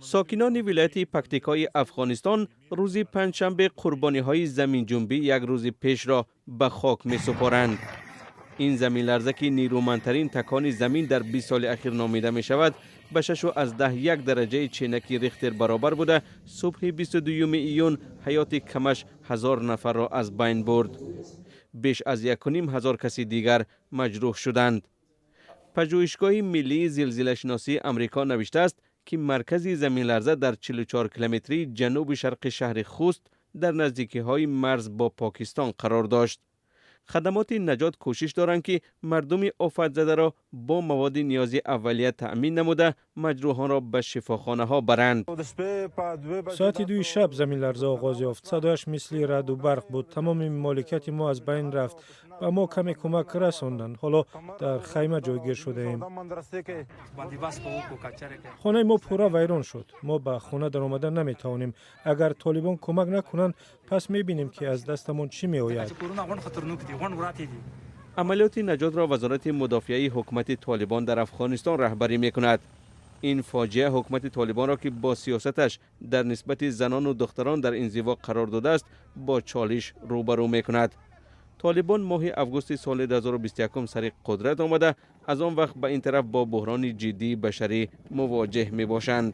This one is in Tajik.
Сокинони вилояти Пактикои Афғонистон рӯзи панҷшанбе қурбониҳои заминҷунбӣ як рӯзи пешро ба хок месупоранд. Ин заминларза, ки нерӯмандтарин такони замин дар 20 соли ахир номида мешавад, ба 6,1 дараҷаи ченаки Рихтер баробар буда, субҳи 22 июн ҳаёти камаш 1000 нафарро аз байн бурд. Беш аз 1500 каси дигар маҷрӯҳ шуданд. Пажӯҳишгоҳи миллии зилзилашиносии Амрико навиштааст, ки маркази заминларза дар 44 километрии ҷануби шарқи шаҳри Хуст дар наздикиҳои марз бо Покистон қарор дошт. Хадамоти наҷот кӯшиш доранд, ки мардуми офатзадаро бо маводи ниёзи аввалия таъмин намуда, маҷрӯҳонро ба шифохонаҳо баранд. Соати 2-и шаб заминларза оғоз ёфт. Садояш мисли раъду барқ буд. Тамоми моликияти мо аз байн рафт. Ба мо каме кӯмак расонданд. Ҳоло дар хайма ҷойгир шудаем. Хонаи мо пурра вайрон шуд. Мо ба хона даромада наметавонем. Агар толибон кӯмак накунанд, пас мебинем, ки аз дастамон чӣ меояд. Амалиёти наҷотро Вазорати мудофиаи ҳукумати Толибон дар Афғонистон раҳбарӣ мекунад. Ин фоҷиа ҳукумати Толибонро, ки бо сиёсаташ дар нисбати занону духтарон дар инзиво қарор додааст, бо чолиш рӯбарӯ мекунад. Толибон моҳи августи соли 2021 сари қудрат омада, аз он вақт ба ин тараф бо буҳрони ҷиддии башарӣ мувоҷеҳ мебошанд.